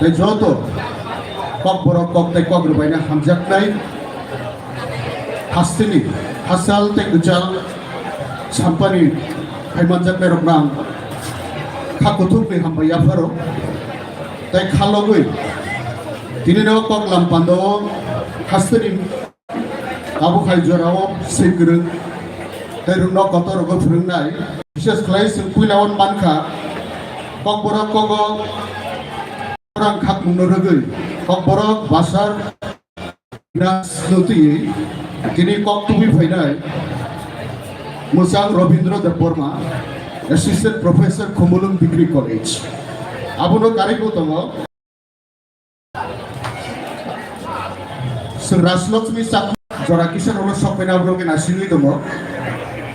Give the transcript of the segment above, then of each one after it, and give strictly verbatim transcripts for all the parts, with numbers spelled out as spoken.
Tei joto kokborok kok tei kok rwbaina hamjaknai hasteni hachal tei kwchal sampani phaimanjaknairokno ang kha kuthukni hambai yapharo. Tei khalogwi tinino koklam pandao hasteni abo hai jorao swi kwrwng tei rwngno kotor rwgwi phwrwngnai. Bishes khlai chwng puila o mankha, kokborok kogo khorang khakmungno rwgwi kokborok bwsar nasno twiwi tini kok tubui phainai mwchang Robindra Debbarma, Assistant Professor, Khumulwng Degree College. Abono karwi bo tongo. Chwng Rajlakshmi Chakma jora kisa rokno sok phaina borok khe naisingwi tongo.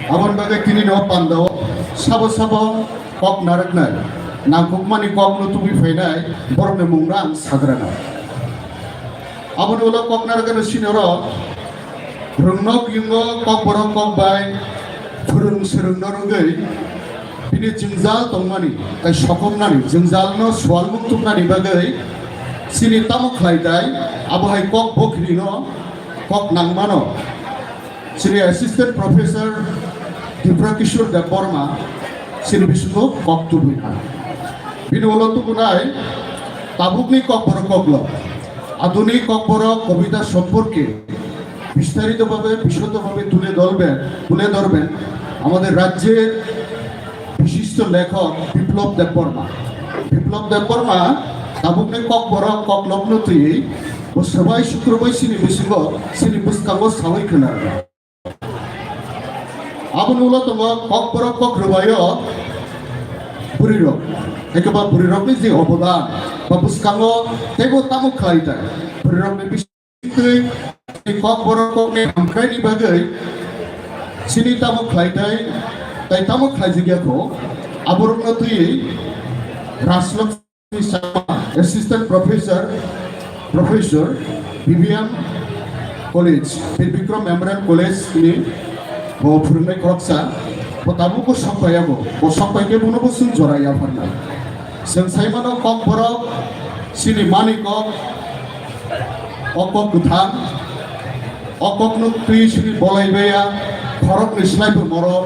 Aboni bagwi tini no pandao sabo sabo kok narwknai, nangkukmani kokno tubui phainai borokni mungno ang sagrana. Aboni ulo kok narwknai sini oro rwngnok yungo kokborok kok bai phwrwng swrwngno rwgwi bini jwngjal tongmani tei sokomnani jwngjalno swal muktuknani bagwi chini tamo khlai tai, abo hai kok bokhirino kok nangmano chini Assistant Professor Dipra Kishore Debbarma chini bisingo kok tubui kha. Bini ulo tubunai tabukni kokborok koklop, adhunik kokborok kobita সম্পর্কে বিস্তারিতভাবে, বিশদভাবে তুলে ধরবেন, তুলে ধরবেন আমাদের রাজ্যের বিশিষ্ট লেখক বিপ্লব দেববর্মা। বিপ্লব Debbarma tabukni kokborok koklopno twiwi bo swbai sukrubwi chini bisingo, chini bwskango sawi khna. Aboni ulo tongo kokborok kok rwbaio bwrwirok, ekhe ba bwrwirokni je obodan ba bwskango teibo tamo khlai tai, bwrwirokni twi kokborok kokni hamkraini bagwi chini tamo khlai tai, tai tamo khlaijak ya kho, aborokno twiwi Rajlakshmi Sharma, Assistant Professor, Professor, B B M College, Bir Bikram Memorial College ni bo phwrwngnai khoroksa, bo tabukbo sok pai ya bo, bo sok pai khe bono bo chwng jora yapharnai. Chwng saimano kokborok chini mani kok, o kok kwthang, o kokno twi chini bolai baiya, khoroknwi slaibo morok,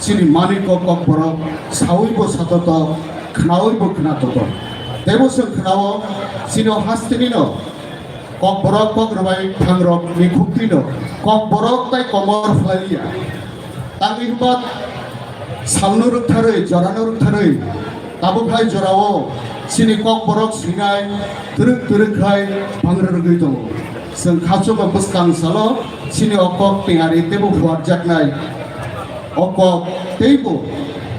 chini mani kok kokborok, sawibo satoto, khnawibo khnatoto. Teibo chwng khnao, chini o hastenino kokborok kok rwbai thangrokni khuktwino kokborok tai komor phlaiya. Tangwi hwnba salno rwktharwi, jorano rwktharwi, tabuk hai jorao chini kokborok swinai twrwk twrwk khai bangra rwgwi tongo. Chwng khachugo bwskang salo chini o kok tiyari teibo phuarjaknai. O kok teibo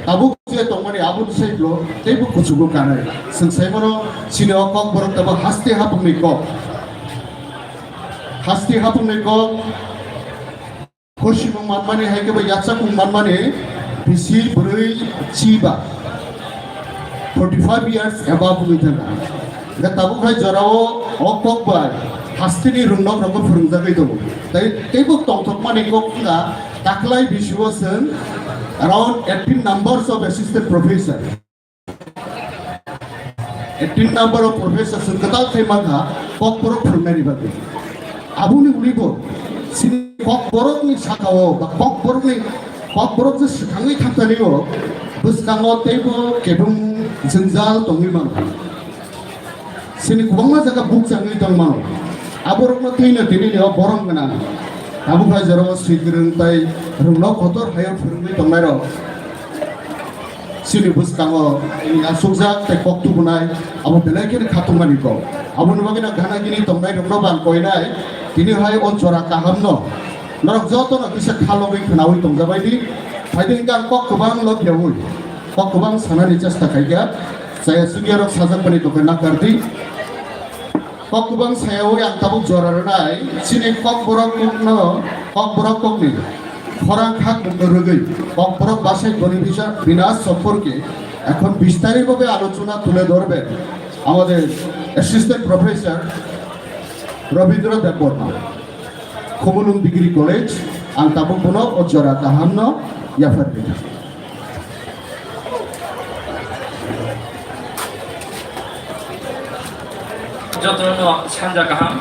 tabuk je tongmani aboni saiklo teibo kuchugo kanai. Chwng saimano chini o kokborok teibo haste hapungni kok. Haste hapungni kok. Khorsimung manmani hai khe bo yaksakung manmani bisi bwrwi chiba forty five years above wngwi thangkha. Hwnkhe tabuk hai jorao o kok bai hasteni rwngnok rokbo phwrwngjagwi tongo. Tai teibo tongthokmani kok wngkha taklai bisio chwng around eighteen numbers of assistant professor. Eighteen number of professor chwng kwtal khai mankha kokborok phwrwngnaini bagwi. Aboni ulibo chini kokborokni sakao ba kokborokni kokborok je swkangwi thangtanio bwskango teibo kebeng jwngjal tongwi mankha. Chini kwbangma jaga bukchangwi tongmano. Aborokno twino tinini o borom gwnang. Tabuk hai jorao swikwrwng tai rwngno kotor haio phwrwngwi tongnairok. Chini bwskango chini asukjak tei kok tubunai abo belai kheno khatungmani kok. Aboni bagwino gana gini tongnai rokno bang koinai tini hai o jora kahamno norok jotono kisa khalogwi khwnawi tongjabaidi. Phaidi hwnkhe ang kok kwbang lobyaui kok kwbang sanani chesta khaikha. Chaya chukya rok sajak bani tokhe nakar di. Kok kwbang sayaui ang tabuk jora rwnai, chini kokborok kokno, kokborok kokni khorang khak mungno rwgwi, kokborok basai boni bisa bina সম্পর্কে এখন বিস্তারিতভাবে আলোচনা তুলে ধরবেন আমাদের assistant professor Rabindra দেববর্মা, Khumulung degree college, ang tabuk bono o jora kahamno yaphar rwdi. jotono sanja kaham.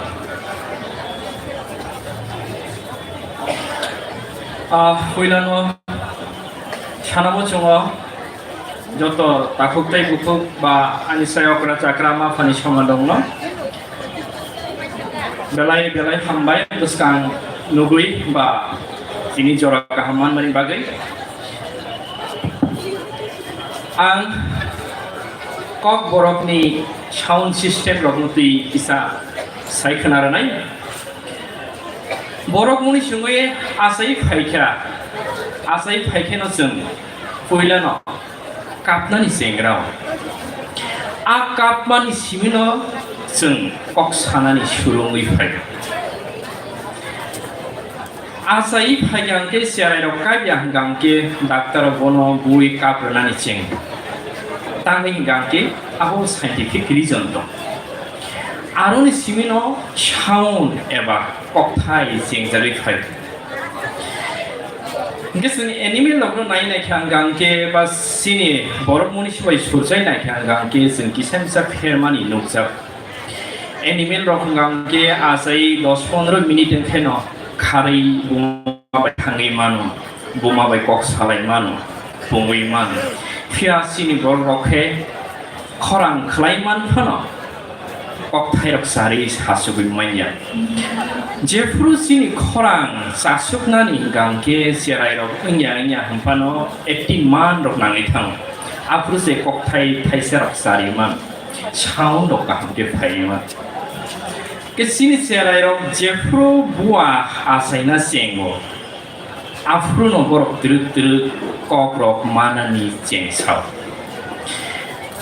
Ah, puilano sana muchungo joto takhuk tei bukhuk ba ani sai okra chakra ma phani somadongno belai belai hambai bwskang nugwi ba tini jora kaham manmani bagwi. Ang kok borokni sound system rokno twi kisa sai khna rwnai. Borok muni sungwi achai phaikha, achai phaikheno chwng puilano kapnani chengrao. A kapmani simino chwng kok sanani surungwi phaio. Achai phaikha hwnkhe cherai rok kapya hwnkha hwnkhe doctor rok bono bui kap rwnani cheng. Tamni hwnkha hwnkhe abo scientific reason tong. Aroni simino sound eba kokthai chengjagwi phai. Hwnkhe chwng animal rokno nai naikha hwnkha hwnkhe ba chini borok muni sibai surchai naikha hwnkha hwnkhe chwng kisa misa phermani nukjak. Animal rok hwnkha hwnkhe achai dos pondro minute wngkhaino kharwi buma bai thangwi mano, buma bai kok salai mano, pungwi mano. Phiya chini borok rok khe khorang khlai man phano kokthai rok charwi sachugwi manya. Jephuru chini khorang chasuknani hwnkha hwnkhe cherai rok wngya wngya hwnphano eighteen man rok nangwi thango. Aphuru se kokthai thaisa rok charwi man. Sound rok kaham khe phaiwi man. Khe chini cherai rok jephuru bua achaina chengo, aphuru no borok twrwk twrwk kok rok manani cheng sao.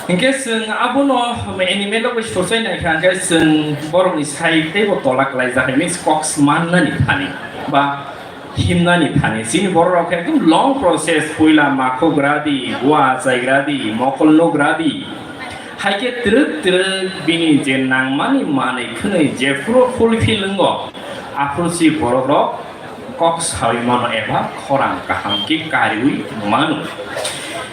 Hinkhe chwng abono animal rok bai sochai naikha, hinkhe chwng borokni sai teibo tola kwlaijak, means kok mannani thani ba himnani thani. Chini borok rok khe ekdum long process, puila makhuk radi, bua achai radi, mokol nuk radi. Hai khe twrwk twrwk bini je nangmani manwi khwnwi jephuru fulfill wngo, aphuru si borok rok kok saui mano eba khorang kaham khe kariui mano.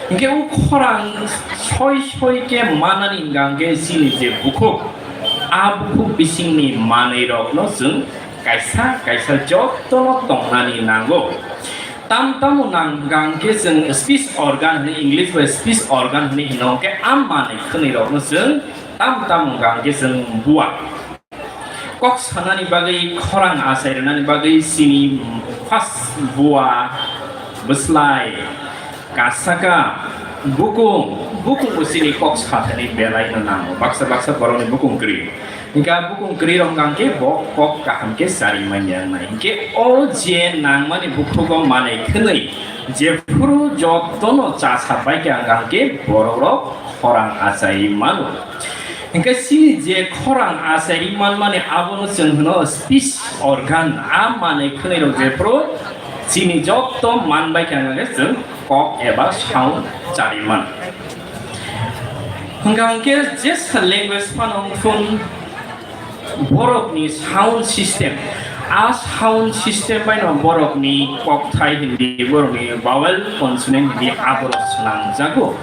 Hinkhe o khorang soi soi khe manani hwnkha hwnkhe chini je bukhuk, a bukhuk bisingni manwi rokno chwng kaisa kaisa jotono tongnani nango. Tam tamo nang hwnkha hwnkhe chwng speech organ hwnwi, English bai speech organ hwnwi hino, hwnkhe a manwi khwnwi rokno chwng tam tamo hwnkha hwnkhe chwng bua. Kok sanani bagwi, khorang achai rwnani bagwi chini first bua, bwslai, kasaka, bukung, bukung bo chini kok sathani belai no nango. Baksa baksa borokni bukung kwrwi. Hinkhe bukung kwrwi rok hwnkha khe bo kok kaham khe chari manya wngnai. Hinkhe o je nangmani bukhugo manwi khwnwi jephuru jotono cha sapai khe hwnkha khe borok rok khorang achai mano. Hinkhe chini je khorang achai manmani abono chwng hwno speech organ, a manwi khwnwi rok jephuru chini jotto man bai khe hwnkha khe chwng kok eba sound chari mano. Hwnkha hwnkhe jesa language phano wngthun borokni sound system, a sound system baino borokni kokthai hindi, borokni vowel consonant hindi aborok swnamjago,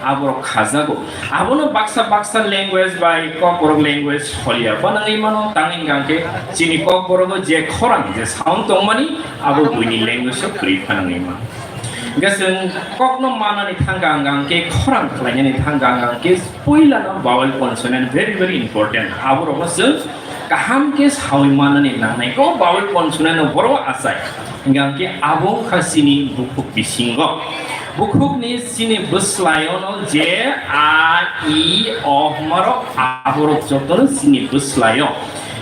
aborok khajago. Abono baksa baksa language bai kokborok language solia phanangwi mano, tangwi hwnkha khe chini kokborogo je khorang je sound tongmani abo buini language o kwrwi phanangwi mano. Hwnkhe chwng kokno manani thangkha hwnkha khe khorang khlainani thangkha hwnkha khe puilano vowel consonant very very important. Aborokno chwng kaham khe saui manani nangnai. O vowel consonant no borok achai. Hwnkha khe abo wngkha chini bukhuk bisingo. Bukhukni chini bwslaiono je a, i, o hwnmarok aborok jotono chini bwslaio.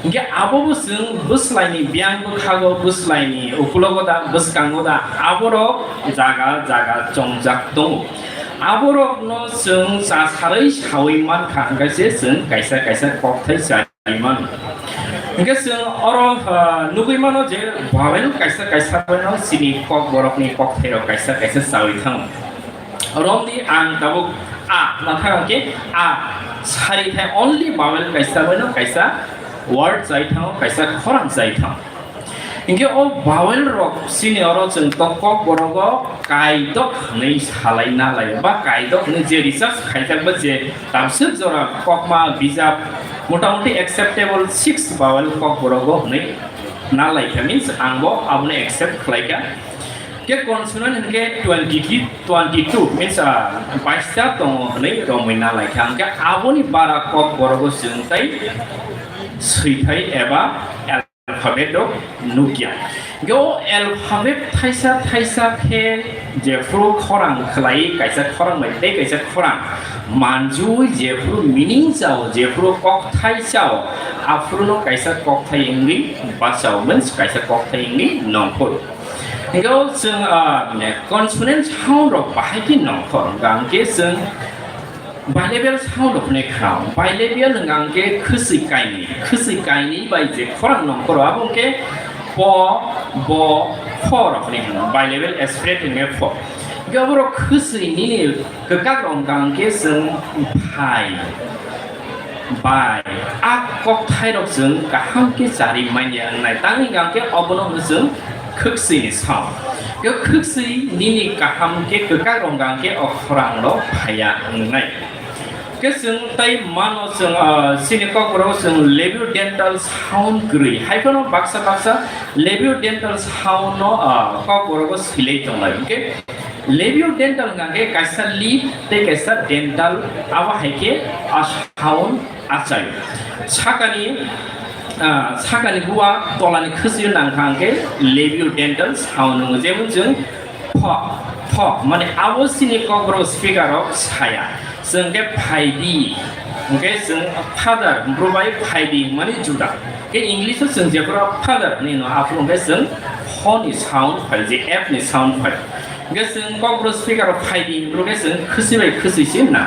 Hinkhe abobo chwng bwslaini biyang bwkhago, bwslaini ukulogo da, bwskango da, aborok jaga jaga chongjak tongo. Aborokno chwng chasarwi saui mankha, hwnkhe se chwng kaisa kaisa kokthai chari mano. Hinkhe chwng oro, ah, nugwi mano je vowel kaisa kaisa no chini kokborokni kokthairok kaisa kaisa chaui thango. Romdi ang tabuk a hwnna thang khe a sari thai only vowel kaisa bai no kaisa word chai thango, kaisa khorang chai thango. Hinkhe o vowel rok chini oro chwng tok kokborogo kaidok hwnwi salai na lai ba kaidok hwnwi je research khaijak ba je tabswk jora kokma bijap Motamoti acceptable six vowel kokborogo hwnwi nalaikha, means ang bo abono accept khlaikha. Ke consonant hwnkhe twenty, twenty two, means, ah, baista tongo hwnwi romwi nalaikha. Hwnkhe aboni bara kokborogo chwng tai swithai eba alphabet rok nukya. Hwnkhe o alphabet thaisa thaisa khe jephuru khorang khlai, kaisa khorang bai tei kaisa khorang manjui, jephuru meaning chao, jephuru kokthai chao, aphuruno kaisa kokthai wngwi bachao, means kaisa kokthai wngwi nongkhor. Hwnkhe o chwng, ah, consonant sound rok bahai khe nongkhor, hwnkhe chwng bilabial sound rok hwnwi khna. Bilabial hwnkha hwnkhe khwswi kainwi, khwswi kainwi bai je khorang nongkhoro, abo hwnkhe po, bo, pho rok hwnwi hwno. Bilabial aspirate hwnkhe pho. Hwnkhe oborok khwswi nini kwkak rok hwnkha hwnkhe chwng phai, bai, a kokthai rok chwng kaham khe chari manya wngnai. Tangwi hwnkha hwnkhe obono hwno chwng khwkswini sound. Hwnkhe khwkswi nini kaham khe kwkak rok hwnkha hwnkhe o khorang rok phaiya wngnai. Khe chwng tei mano chwng, ah, chini kokborok chwng labiodental sound kwrwi. Haiphano baksa baksa labiodental sound no, ah, kokborogo swilai tonglai. Hwnkhe labiodental hwnkha khe kaisa lip tei kaisa dental, abo hai khe a sound achai. Sakani, ah, sakani bua tolani khwswi nangkha hwnkhe labiodental sound wngo. Jemon chwng pho, pho, mane abo chini kokborok speaker rok saya. Chwng khe phaibi, hwnkhe chwng father, bwrwi bai phaibi hwnmani juda. Khe English o chwng jephuru father hwnwi hwno, aphuru hwnkhe chwng pho ni sound phai, je F ni sound phai. Hwnkhe chwng kokborok speaker o phaibi hwnwi khe chwng khwswi bai khwswi se na.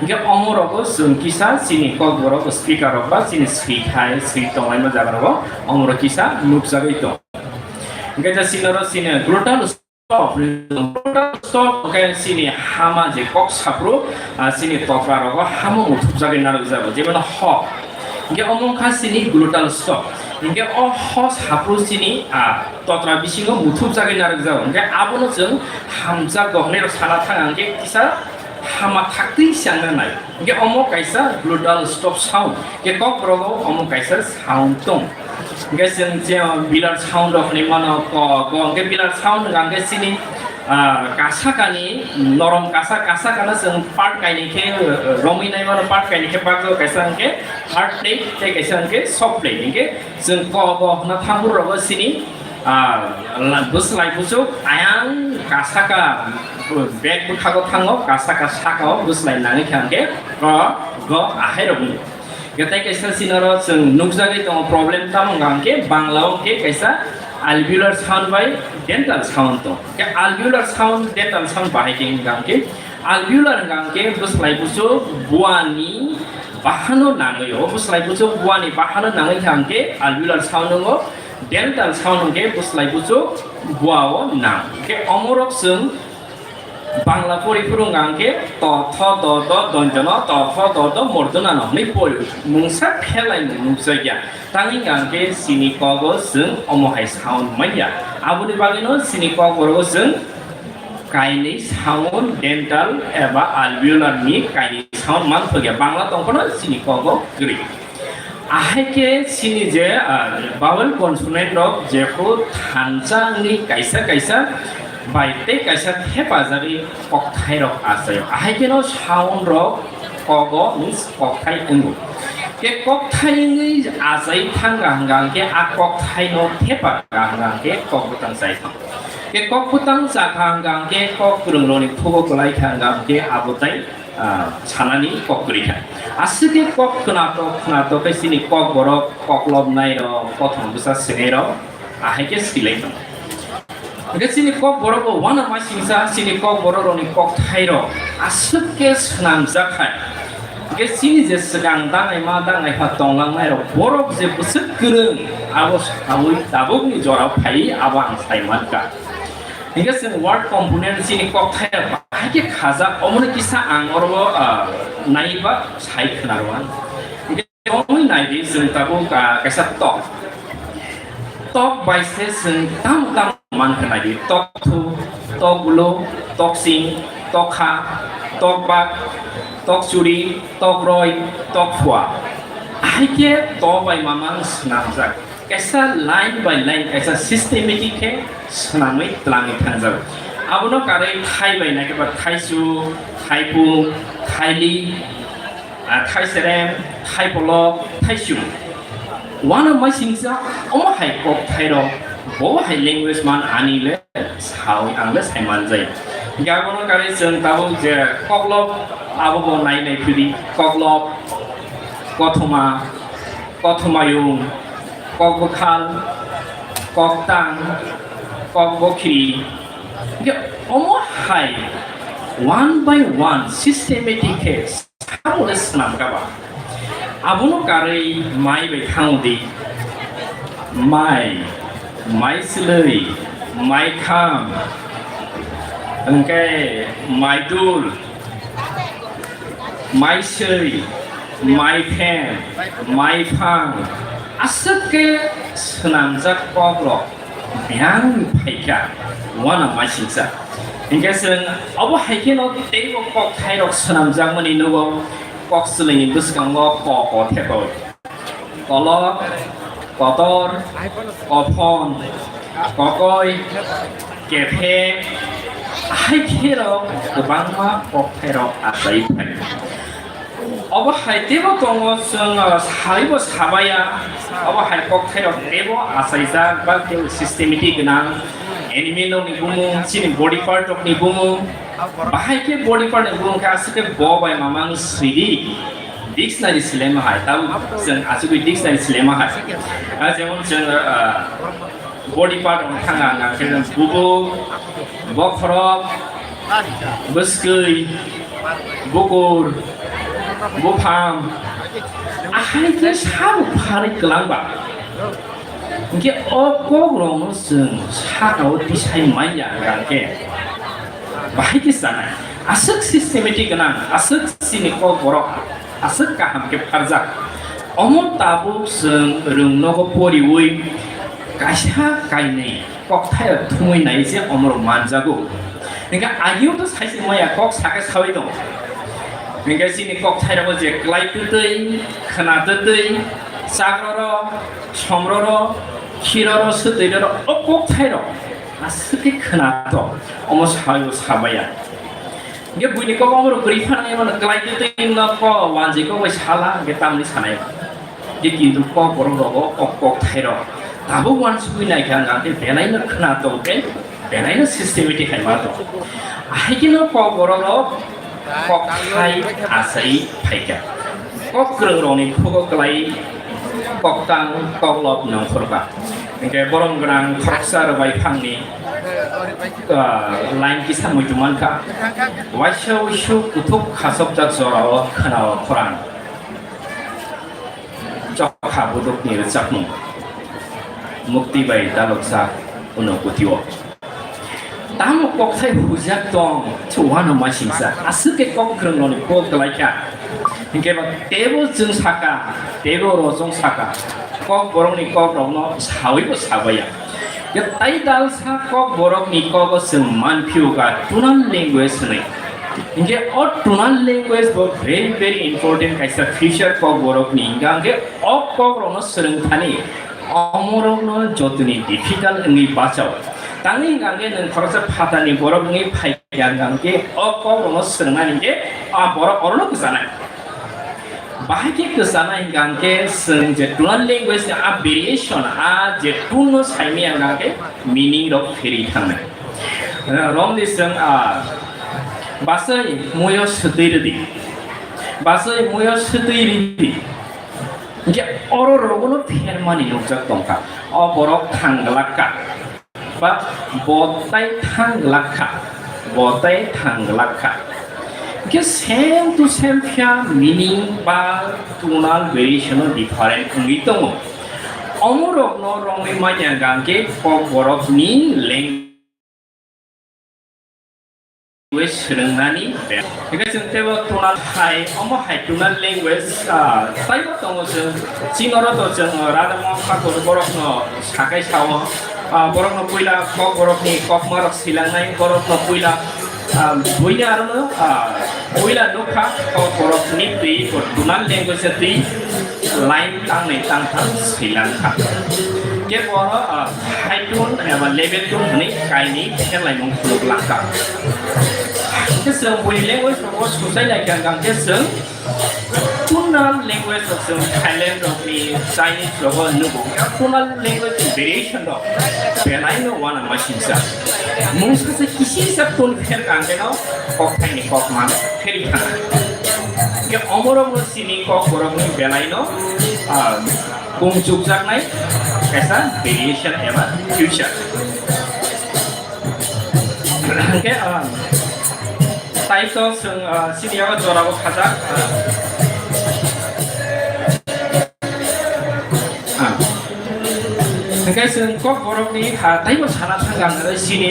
Hwnkhe omo rogo chwng kisa chini kokborok speaker rok ba chini swithai, swi tonglaima jaga rogo omo rok kisa nukjagwi tong. Hwnkhe je chini oro chini glottal stop, glottal stop hwnkhe chini hama je kok saphuru, ah, chini tokra rogo hamo muthupjagwi narwkjago, jemon ho. Hwnkhe omo wngkha chini glottal stop. Hwnkhe o ho saphuru chini, ah, totra bisingo muthupjagwi narwkjago. Hwnkhe abono chwng hamjakgo hwnwi rok sana thang hwnkhe kisa hama thaktwi se ang nai. Hwnkhe omo kaisa glottal stop sound. Hwnkhe kokborogo omo kaisa sound tong. Hwnkhe chwng je velar sound rok hinwi mano ko, ko. Hwnkhe velar sound hwnkha hwnkhe chini, ah, kasakani, norom kasa, kasakano chwng part kainwi khe, uh, romwi nai mano, part kainwi khe bakjao, kaisa hwnkhe hard plate tei kaisa hwnkhe soft plate. Hwnkhe chwng ko, ko hwna thampuru rogo chini, ah, la-, bwslai buchuk ayang kasaka, uh, bag bwkhago thango, kasaka sakao bwslai nangwi khe hwnkhe ko, go ahai rok wng. Hwnkhe tei kaisa chini oro chwng nukjagwi tongo problem tamo hwnkha hwnkhe Bangla o hwnkhe kaisa alveolar sound bai dental sound tong. Hwnkhe alveolar sound, dental sound bahai khe hwnkha hwnkhe alveolar hwnkha hwnkhe bwslai buchuk buani bahano nangwi o, bwslai buchuk buani bahano nangwi kha hwnkhe alveolar sound wngo, dental sound hwnkhe bwslai buchuk buao nang. Hwnkhe omorok chwng Bangla pori phuru hwnkha hwnkhe to, tho, do, do, dontano, to, tho, do, do, mordonano hwnwi pori. Mungsa pherlaimung nukjakya. Tangwi hwnkha hwnkhe chini kogo chwng omo hai sound manya. Aboni bagwino chini kokborogo chwng kainwi sound, dental eba alveolar ni kainwi sound manthokya. Bangla tongphano chini kogo kwrwi. Ahai khe chini je, ah, vowel consonant rok jephru thansa wngwi kaisa kaisa bai tei kaisa thepajagwi kokthai rok achaio. Ahai kheno sound rok kogo means kokthai wngo. Khe kokthai wngwi achai thangkha hwnkha hwnkhe a kokthai no thepa kha hwnkha hwnkhe kok bwtang chai thango. Khe kok bwtang chakha hwnkha hwnkhe kok kwrwng rokni thugo kwlai kha hwnkha hwnkhe abo tai ah, sanani kok kwrwi kha. Aswk khe kok khwnatok khwnatok khe chini kokborok, koklopnai rok, kothom bwsa swinai rok ahai khe swilai tongo. Hwnkhe chini kokborok bo uanama singsa chini kokborok rokni kokthai rok aswk khe swnamjak hai. Hwnkhe chini je swkang dangai ma dangai pha tonglangnai rok borok je bwswk kwrwng abo saui tabukni jorao phaiwi abo ang sai mankha. Hingke chwng word component chini kokthai bahai khe khajak, omono kisa ang oro, ah, naiba sai khwnaro ang. Hingke tongwi naidi chwng tabuk, ah, kaisa tok. Tok bai se chwng tamo tamo man khwnaidi. Tok thu, tok ulo, tok sing, tok kha, tok bak, tok churi, tok roi, tok phua. Ahai khe to bai mamang swnamjak. Kaisa line by line, kaisa systematic khe swnamwi twlangwi thangjago. Abono karwi thai bai naikhe ba thaisu, thaipung, thaili, ah, thaiserem, thaipolok, thaisung. Uanama singcha omo hai kok thairok, bo hai language man ani le sawi ang le sai manjai. Hinkhe abono karwi chwng tabuk je koklop abo bo nai nai phiri, koklop, kothoma, kothomayung, kokbwkhal, koktang, kokbokhiri. Hinkhe omo hai one by one systematic khe samung le swnam kha ba. Abono karwi mai bai thango di. Mai, mai swlwi, mai kham, hinkhe mai dul, mai swi, mai phen, mai phang, aswk khe swnamjak kokrok biyang phaikha, uanama singcha. Hinkhe chwng obo hai kheno teibo kok thairok swnamjakmani nugo, kok swlwini bwskango ko ko thepoi. Kolok, kotor, kophon, kokoi, kephek, hai kherok kwbangma kokthairok achai phai. Obo hai teibo tongo, chwng, uh, saibo sabaya, obo hai kokthairok teibo achaijak ba teibo systematic gwnang, animal rokni bumung, chini body part rokni bumung, bahai khe body part ni bumung khe aswk khe bo bai mamang swidi. Dictionary silema hai, tabuk chwng achugwi dictionary silema hai. Ah, jemon chwng, ah, body part wng thang ang, ang khe bubuk, bokhorok, bwskwi, bukur, buphang, ahai khe sabo pharwi kwlangba. Hinkhe o kokrokno chwng sakao tisai manya hwnkhe bahai khe chanai. Aswk systematic gwnang, aswk chini kokborok aswk kaham khe pharjak. Omo tabuk chwng rwngnogo poriwi kaisa kainwi kokthairok thumwi nai je omorok manjago. Hinkhe agio to saise maya kok sakhe sawi tongo. Hinkhe chini kokthairokbo je klai twtwi, khwna twtwi, chakroro, somroro, khiroro, swtwiroro, o kokthairok aswk khe khwnato, omo sawi bo sabaya. Hinkhe buini kok omorok kwrwi phano emano klai twtwi no ko wanjwi kok bai sala, hinkhe tamni sanai. Je kintu kokborok rogo o kokthairok tabuk uansugwi naikha, hwnkha khe belaino khwna tong khe belaino systematic hai ma tong. Ahai kheno kokborok rok kokthai achai phaikha. Kok kwrwng rokni khugo kwlai koktang koklop nongkhorkha. Hinkhe borom gwnang khoroksa rwbai phangni, ah, line kisa muitu mankha. Waisa uisu kuthuk khasokjak jorao khwnao khorang. Chokha budukni rwchapmung. Mukti bai dalokjak uno kutio. Tamo kokthai hujak tong, chuwano masingsa. Aswk khe kok kwrwng noni kok kwlaikha. Hinkhe ba tebo chwng saka, tebo rojong saka. Kok borokni kok rokno sawi bo sabaya. Ya tai dalsa kok borokni kogo chwng manphio ka tonal language hwnwi. Hinkhe o tonal language bo very, very important kaisa feature kok borokni. Hinkhe o kok rokno swrwng thani omorokno jotoni difficult wngwi bachao. Tangwi hinkhe nwng khoroksa phatani borok wngwi phai hinkhe o kok rokno swrwngnani hinkhe a borok orono kwchanai. Bahai khe kwchana hinkha khe chwng je tonal language ni a variation, a je tune no saimaya hinkha khe meaning rok pherwi thangnai. Romni chwng, ah, bachai muiyo swtwi rwdi, bachai muiyo swtwi rwdi. Hinkhe oro rogono phermani nukjak tongkha. O borok thang glak kha. Ba bo tai thang glak kha, bo tai thang glak kha. Hinkhe same to same phiya meaning ba tonal variation o different wngwi tongo. Omorokno romwi manya hinkhe kok borokni language swrwngnani. Hinkhe chwng teibo tonal hai, omo hai tonal language, ah, taibo tongo chwng. Chini oro to chwng, ah, Radha Mohan Thakur borokno sakai sao, ah, borokno puila kok borokni kokmarok swilangnai, borokno puila Ah, buini arono, ah, puila nukha, kok borokni twi bo tonal language twi line tangnai tangtham swilang kha. Khe bono, ah, high tone eba level tone hwnwi kainwi kherlaimung phunuk langkha. Khe chwng buini language rogo swchai lai kha, hwnkhe chwng Tonal language rok chwng Thailand rokni, Chinese rogo nugo. Tonal language ni variation rok belai no uanama singsa. Mungsa se kisisa tone pher kang khe no kokthai ni kok man pheri thang. Ke omorok no sini kok borok ni belai no, ah, bung chukjaknai kaisa variation eba future. Hingke, ah, tai to chwng, ah, sini yago jorabo khajak. Ah. Hingke chwng kok borokni, ah, taibo sana thangkha hwnwi sini,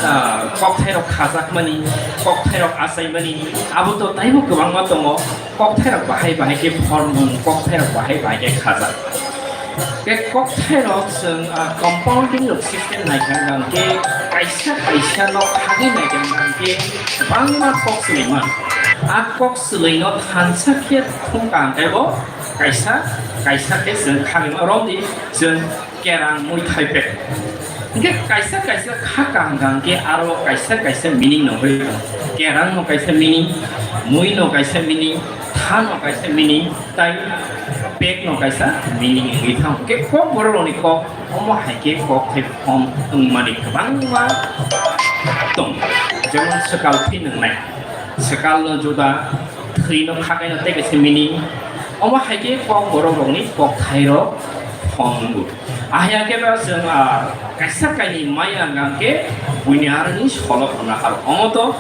ah, kokthairok khajakmani, kokthairok achaimani, abo to taibo kwbangma tongo. Kokthairok bahai bahai khe form, kokthairok bahai bahai khe khajak. Khe kokthairok chwng, ah, compounding rok system nai kha hwnkhe kaisa kaisa no khagwi nai kha hwnkhe kwbangma kok swlaiman. A kok swlaino thansa khe thung kaham khe bo kaisa kaisa khe chwng khagwi ma romdi chwng kerang mui thai pek. Hingke kaisa kaisa kha kaham kaham khe aro kaisa kaisa meaning no hoi tong. Kerang no kaisa meaning, mui no kaisa meaning, tha no kaisa meaning, tai pek no kaisa meaning hoi tong. Hingke kok borok rok ni kok omo hai khe kok thai form wngmani kwbangma tong. Jemon swkal phi nwngnai, swkal no juda, thwi no khakai no tei kaisa meaning. Omo hai khe kok borok rok ni kok thai rok form wngo. Ahya khe ba chwng, ah, kaisa kainwi maya hwnkha khe buini aroni solok hwnna kha. Omo to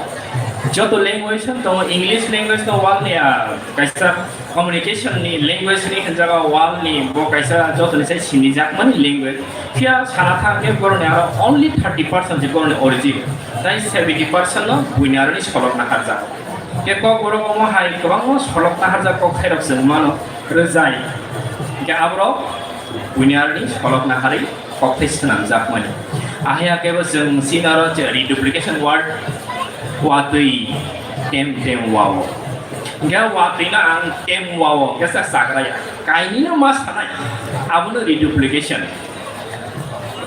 joto language no tongo, English language no world ni, ah, kaisa communication ni language ni hwnjago world ni bo kaisa joto ni sai sini jakmani language. Phiya sana thang khe boroni aro only thirty percent je boroni origin. Tai seventy percent no buini aroni solok naharjak. Khe kok borok omo hai kwbangma solok naharjak kok thairok chwng mano rwjai. Khe aborok buini aroni solok naharwi kok thai swnamjakmani. Ahya kebo chwng chini aro je reduplication word watwi tem tem wao. Khe watwi no ang tem wao khe sa chakraya. Kainwi no ma sanai. Abono reduplication.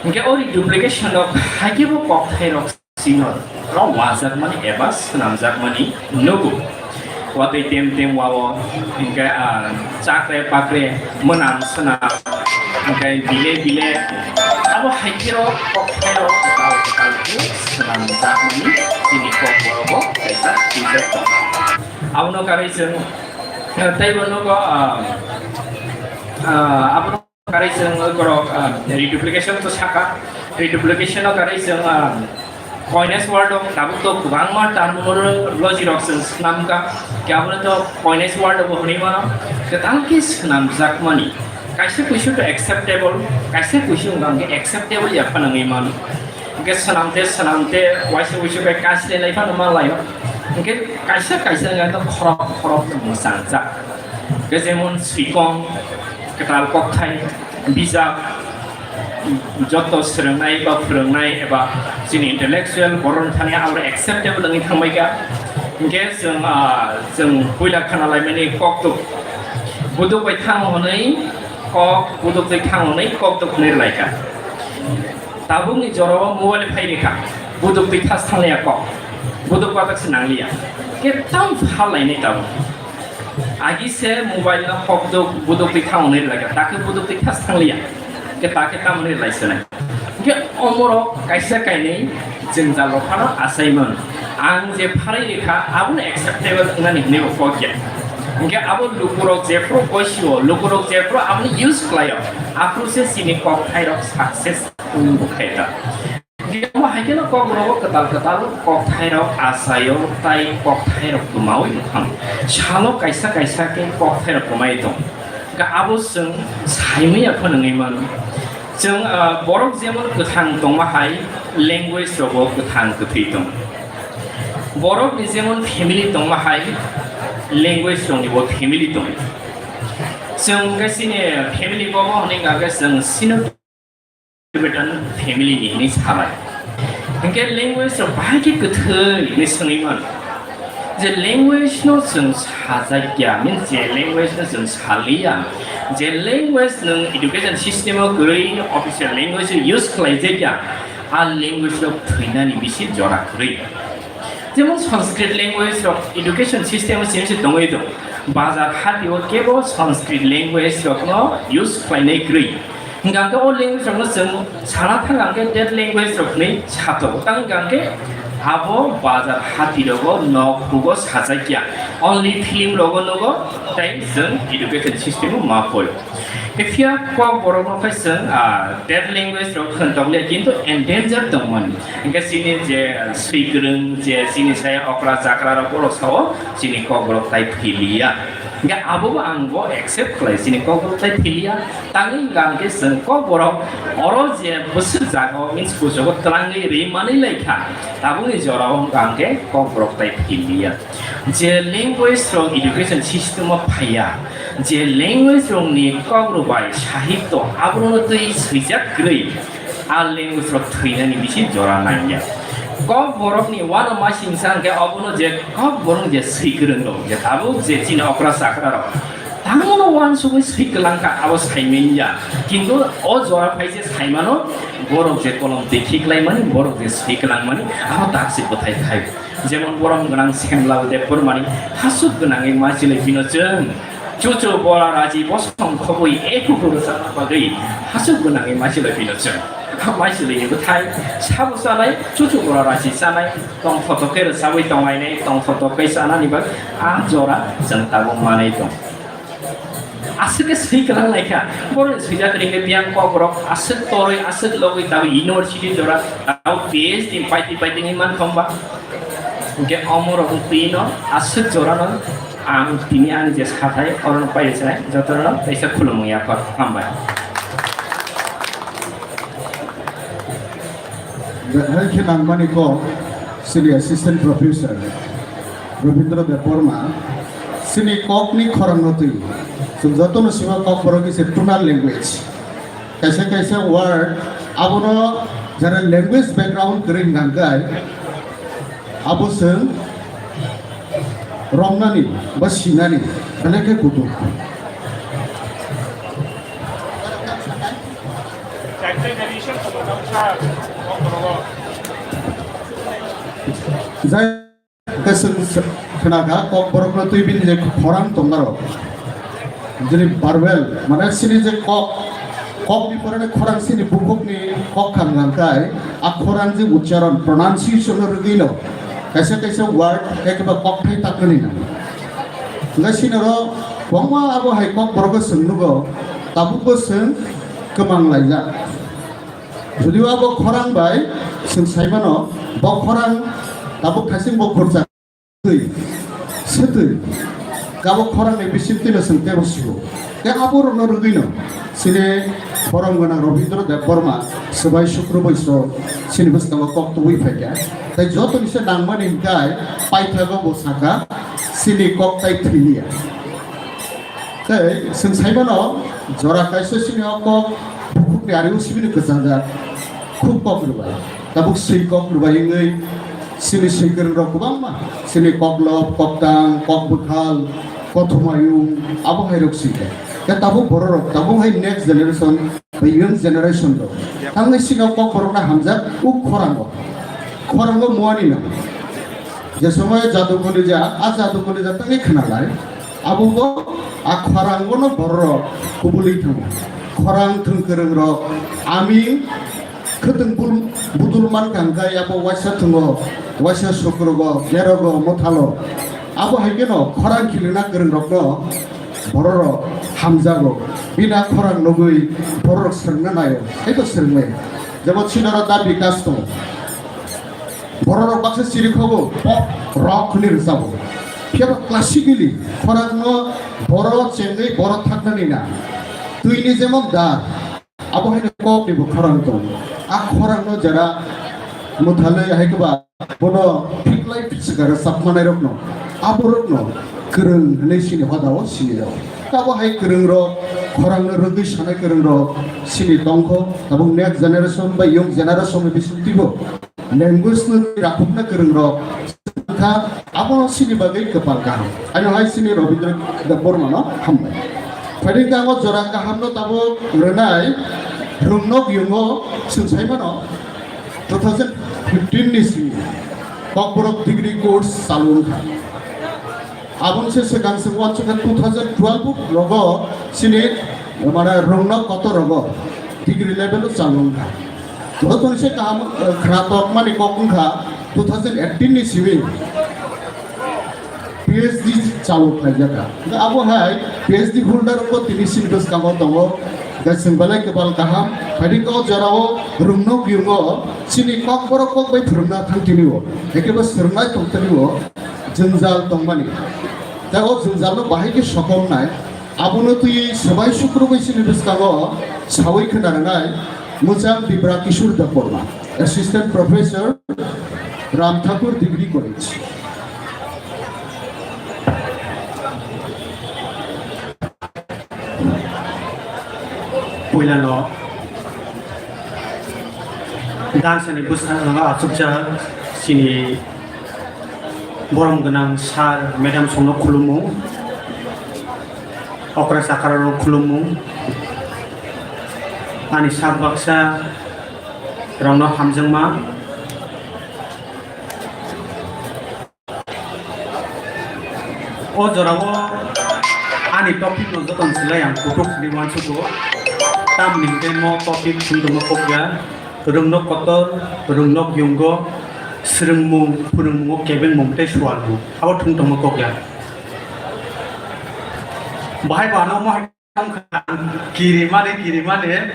Hingke o reduplication rok hai kebo kok thairok Sino, ro wajakmani eba swnamjakmani nugo. Watwi tem tem wao, hingke, ah, chakre pakre, mwnam swnam, hingke bile bile, abo hai khe ro kok thairok kwtal kwtal khe swnamjakmani chini kok borogo kaisa twijak tongo. Abono karwi chwng, eh, teibo nugo, ah, ah, abono Karwi chwng borok, ah, reduplication to saka. Reduplication o karwi chwng, ah, coinage word o tabuk to kwbangma terminology rok chwng swnamkha. Khe abono to coinage word bo hwnwi mano. Kwtal khe swnamjakmani. Kaisa kuisu to acceptable, kaisa kuisu wngkha hwnkhe acceptable ya phano wngwi mano. Hwnkhe swnamte swnamte waisa wuisu bai kaslelai phano manlaio. Hwnkhe kaisa kaisa wngkha to khorok khorok mwchangjak. Hwnkhe jemon swikong, kwtal kokthai, bijap, joto swrwngnai ba phwrwngnai eba chini intellectual borok thani abo acceptable wngwi thangbai kha. Hwnkhe chwng, ah, chwng puila khana laimani kokduk, buduk bai thango hwnwi kok, buduk bai thango hwnwi kokduk hwnwi rwlai kha. Tabukni jorao mobile phai rikha, buduk twi thas thangliya kok, buduk batak se nangliya, khe tam pha lainai tabuk. Agi se mobile no hokduk buduk twi thango nai rwlai kha, takhe buduk twi thas thangliya, khe takhe tamo nai rwlai se nai. Hwnkhe omorok kaisa kainwi jwngjal rok phano achaimang. Ang je pharai rikha, abono acceptable wngnani hinwi bo kok ya. Hwnkhe abo lukurok jephuru koisio, lukurok jephuru abono use khlaio, aphuru se chini kok thairok success wngwi bo khaida. Hwnkhe omo hai kheno kok rogo kwtal kwtal kok thairok achaio, tai kok thairok kwmaui wngkha. Salo kaisa kaisa khe kok thairok kwmai tong. Hwnkhe abo chwng saimanya phano wngwi mano. Chwng, ah, borok jemon kwthang tongma hai, language rogo kwthang kwthwi tong. Borok ni jemon family tongma hai, language rokni bo family tong. Chwng hwnkhe chini family bobo hwnwi hwnkha hwnkhe chwng Sino Tibetan family ni hinwi salai. Hwnkhe language rok bahai khe kwthwi hinwi swngwi mano. Je language no chwng sajak ya, means je language no chwng saliya, je language nwng education system o kwrwi official language o use khlaijak ya, a language rok thwinani bisi jora kwrwi. Jemon Sanskrit language rok education system o simi se tongwi tong. Bazar hati o kebo Sanskrit language rok no use khlainai kwrwi. Hingkha khe o language rok no chwng sana thang khe dead language rok hinwi sato. Tang hingkha khe abo bazar hati rogo nok hugo sajak ya. Only film rogo nugo tei chwng education system o ma poi. Phiya Kokborok no khai chwng, ah, dead language rok khwntokliya, kintu endanger tongmani. Hingkhe chini je swikwrwng, je chini saya okra chakra rok, borok sao chini Kokborok tai thwiliya. Hingkhe abo bo ang bo accept khlai, chini Kokborok tai thwiliya. Tangwi hingkha hingkhe chwng Kokborok oro je bwswk jaga o means kuchugo twlangwi ri manwi laikha, tabukni jora o hingkha hingkhe Kokborok tai thwiliya. Je language rok education system o phaiya, je language rokni kok rok bai sahityo abono twi swijak kwrwi, a language rok thwinani bisi jora nangya. Kokborokni uanama singsa hwnkhe abono je Kokborok je swikwrwng rok, je tabuk je chini okra chakra rok, tangmano uansugwi swi kwlangkha, abo saimanya. Kintu o jora phai je saimano, borok je kolom twi khiklaimani, borok je swi kwlangmani, abo tak se bwthai thai. Jemon borom gwnang Semlal Debbarmani hasuk gwnangwi maichwlwi phino chwng chuchu bora raji bosong khobwi e kuku rwchapna bagwi hasuk gwnangwi maichwlwi phino chwng. Maichwlwini bwthai sabo chanai, chuchu bora raji chanai, tong photo khe rwchabwi tonglainai, tong photo khe chanani bagwi a jora chwng tabuk manwi tong. Aswk khe swi kwlang lai kha. Borokni swijak ringwi biyang kok borok aswk torwi, aswk logwi tabuk university jora, tabuk P H D paiti paiti wngwi man thangba. Hwnkhe omo rok twi no aswk jora no ang tini ani je sathai oro no pairi chai joto no kaisa khulumung yaphar hambai. Hai khe nangmani kok chini Assistant Professor Rabindra Debbarma, chini kokni khorang no twi. Chwng jotono sima kok borok is a tonal language. Kaisa kaisa word abono jara language background kwrwi hwnkha hwnkhe abo chwng romnani ba sinani belai khe kutung. Jai khe chwng khna kha, kokborokno twi bini je khorang tongmarok. Jini verbal, mane chini je kok, kokni porani khorang chini bukhukni kok khamnang kai, a khorang je ucharon, pronunciation no rwgwino, kaisa kaisa word, ekeba kokthai taknani nang. Hwnkhe chini oro kwbangma abo hai kokborok chwng nugo, tabukbo chwng kwmang laijak. Judio abo khorang bai chwng saimano, bo khorang tabuk thasing bo khurchak twi, swtwi, abo khorang ni bising twino chwng tebo sibo. Tei abo rokno rwgwino chini borom gwnang Rabindra Debbarma swbai Sukru Boiso chini bwskango kok tubui phaikha. Tei jotoni se nangmani hwnkhe paithago bo sakha chini kok tai thwiliya. Tei chwng saimano jora kaisa chini o kok bukhukni ari o sibini kwchangjak khub kok rwbai. Tabuk swi kok rwbai wngwi chini swi kwrwng rok kwbangma chini koklop, koktang, kok bwkhal, kothomayung abo hai rok swi kha. Tei tabuk borok rok tabuk hai next generation bai young generation rok thangwi sini o kok borok no hamjak o khorang o. Khorang o muani no. Je somoy jadu kolija, a jadu kolija tangwi khna lai. Abo bo a khorang o no borok rok kubuli thango. Khorang thwng kwrwng rok, aming khwtwng bul-, budul man kha hwnkhe abo waisa thwngo, waisa sukrogo, berogo, mothalo. Abo hai kheno khorang khilina kwrwng rokno borok rok hamjago. Bini a khorang nugwi borok rok swrwngna naio, hai to swrwngmaya. Jemon chini oro da bikas tongo. Borok rok baksa chiri khobo pop rock hwnwi rwchabo. Phiya ba classically khorang no borok chengwi borok thaknani na. Twini jemon da, abo hai kok ni bo khorang tong. A khorang no jara mwthalwi hai khe ba bono phiklai phichika rwchap manai rok no, abo rok no kwrwng hwnwi sini hoda o sini rok. Abo hai kwrwng rok, khorang no rwgwi sanai kwrwng rok sini tongkho. Tabuk next generation bai young generation ni bisingtwi bo language no rakhupna kwrwng rok wngkha, abo chini bagwi kwpal kaham. Ano hai chini Rabindra Debbarma no hambai. Phaidi khe ang o jora kaham no tabuk rwnai, Rwngnok Yungo chwng sai mano, two thousand fifteen ni simi Kokborok degree course chalu wngkha. Aboni se swkang se uansukha two thousand twelve rogo chini, mane, Rwngnok Kotor rogo degree level o chalu wngkha. Joto ni se kaham, eh, khwnatok mani kok wngkha two thousand eighteen ni simi P H D chalu khlaijakha. Abo hai P H D holder rok tini sini bwskango tongo. Tei chwng belai kwbal kaham. Phaidi kok jorao Rwngnok Yungo chini Kokborok kok bai phwrwngna thang tini o. Ekebo swrwngnai tong tini o. Jwngjal tongmani. Tei o jwngjal no bahai khe sokomnai. Abono twi swbai sukrubwi chini bwskango sawi khwna rwnai Muchang Dibra Kishore Debbarma, Assistant Professor, Ram Thakur Degree College. Puilano dansani bwskango achukjak chini borom gwnang sir, madam songno khulumung, okra chakra rok khulumung, ani sak baksa rokno hamjakma. O jorao ani topic no jotono silai ang kutuk hwnwi uansugo. Tamni hwnkhe mo topic thwng tongma kok ya, Rwngnok Kotor, Rwngnok Yungo, swrwngmung, phwrwngmungo kebengmung tei sualmung. Abo thwng tongma kok ya. Bahai bo ano mo hai wngkha, kirimani, kirimani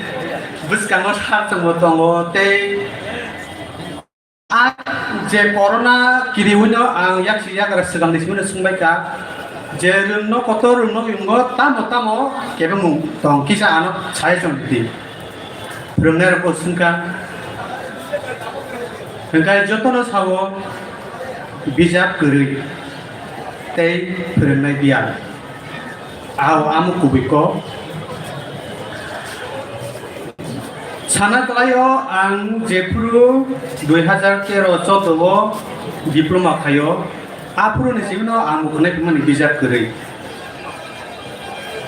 bwskango sar chwngbo tongo tei A je corona kiriwino ang yaksi yakra swkangni simi swngbaikha, je Rwngnok Kotor, Rwngnok Yungo tamo tamo kebengmung tong kisa ano suggestion di. Phwrwngnairokbo swngkha, hwnkhe jotono sao bijap kwrwi tei phwrwngnai biyal. Ao amo kubui kok. Sana kwlaio ang jephuru dui hazar tero choudo o diploma khaio, aphuru ni simi no ang bo khwnai phimani bijap kwrwi.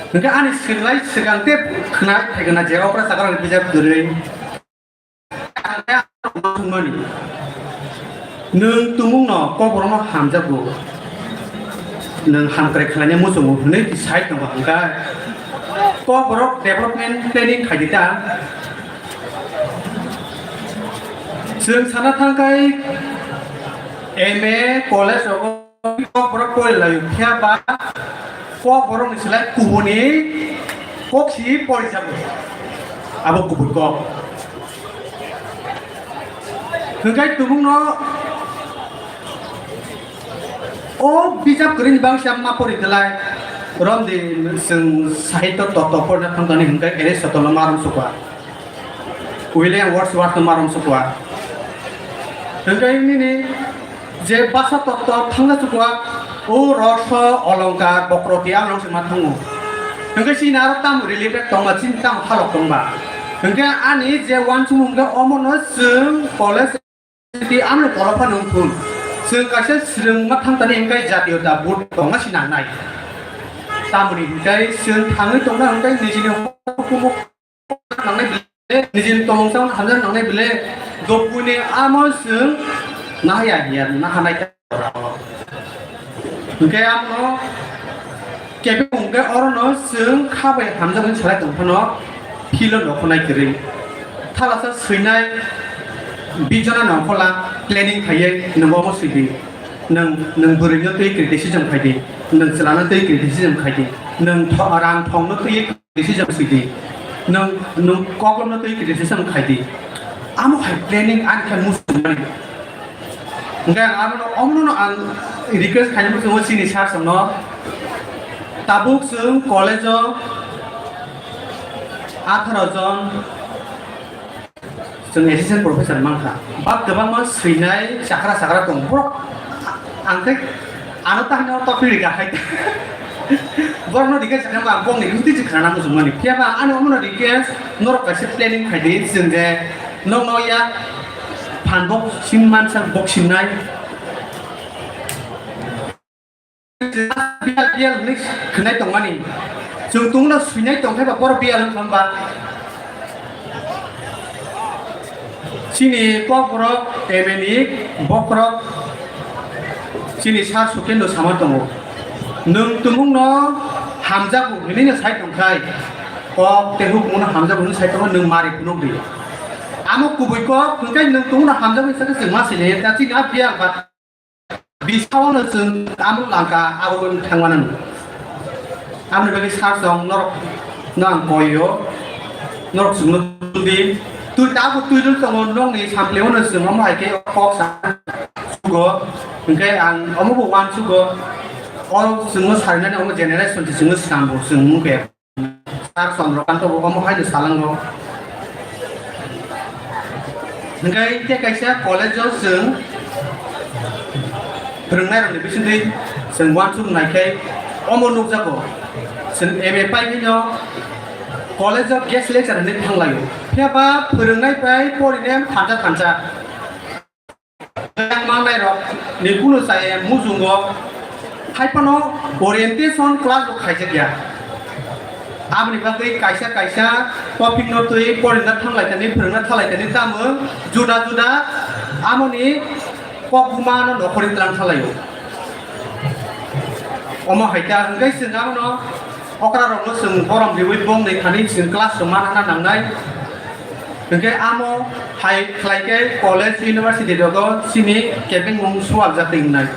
Hwnkhe ani swkang lai swkang tei khwnai phaikha na je okra chakra ni bijap kwrwi. Nwng tumungno Kokborokno hamjakgo, nwng hamkrai khlaina muchungo hwnwi twi sai tongo hwnkhe Kokborok development planning khaidi ta? Chwng sana thangkhai M A college rogo Kokborok porilaio, phiya ba Kokborokni slai kubuni koksi porijago. Abo kubui kok. Hwnkhe tumungno o bijap kwrwini bangsa ma pori kwlai. Romdi chwng sahityo totto porina thangkani hwnkhe Aristotle no ma romsukha. William Wordsworth no ma romsukha. Hwnkhe nini je basa totto thangna chukwa, o roso, olongkar, bokroti, ang rok se ma thango. Hwnkhe chini aro tam related tongma, chini tam halok tongba. Hwnkhe ani je uansukmung hwnkhe omono chwng college, ano porophano wngthun. Chwng kaisa swrwngma thangtani hwnkhe jatiyo da vote tongna sinangnai. Tamoni hwnkhe chwng thangwi tongna hwnkhe nijini hukumu nangnai bile, nijini tongmung chang hamjak nangnai bile, dopuni amo chwng nahaya hiya nahanai khe. Hwnkhe amo kebeng hwnkhe orono chwng kha bai hamjak hwnwi salai tong phano philo nokhonai kwrwi. Thalasa swinai bijona nongkhola planning khaiwi nwngo omo swidi. Nwng, nwng bwrwino twi criticism khaidi, nwng chwlano twi criticism khaidi, nwng tho-, rang thongno twi criticism swidi, nwng, nwng koklopno twi criticism khaidi. Amo hai planning ani khe muchungmani. Hwnkhe ang abono, omono ang request khaina muchungo chini sir songno. Tabuk chwng college-o atharo jon, chwng assistant professor mankha. Ba kwbangma swinai chakra chakra tongo. Borok ang khe ano tahino topic rika hai. Borokno rika sakha ba bongni miti se khana muchungmani. Phiya ba ani omono rika norok kaisa planning khaidi chwng je nokno ya Phan bok sim mansa bok simnai. Biyal, biyal hwnwi khwnai tongmani. Chwng tungno swinai tongkhe ba borok biyal wngkha hwnba. Chini kokborok M A ni bokhorok chini sir Sukendra sama tongo. Nwng tumungno hamjago hwnwi no sai tongkhai. Kok tei hukumono hamjago hwnwi sai tongo, nwng mari phunuk di. Amo kubui kok hwnkhe nwng tumungno hamjago hwnwi sakhe chwng ma sini ta chini a biyal ba. Bisao no chwng amo langka, abo wng thangmano. Amoni bagwi sir song norok no ang koio, norok chwngno twi, twi tabuk twi rwng tongo, nokni sampleo no chwng omo hai khe kok sa sugo, hwnkhe ang omo bo uansugo, o chwngno sarinani omo generation se chwngno swnambo chwng wngkhe. Sir Chandrakanta bo omo hai no salango. Hingke tei kaisa college o chwng phwrwngnairokni bisingtwi chwng uansuk naikhai omo nukjago. Chwng M A pai phino college o guest lecturer hinwi thanglaio. Phiya ba phwrwngnai bai porine thansa thansa. Yang mangnai rok ni kunu chaya mujungo hai phano orientation class bo khaijak ya. Aboni bagwi kaisa kaisa topic no twi porina thanglai tani, phwrwngna thalai tani tamo juda juda amoni kok buma no nokhorwi tlang thalai o. Omo hai ta hwnkhe chwng abono okra rokno chwng borom riwi bong nai thani chwng class rok manna nangnai. Hwnkhe amo hai khlai khe college, university rogo chini kebengmung sualjak wngnai.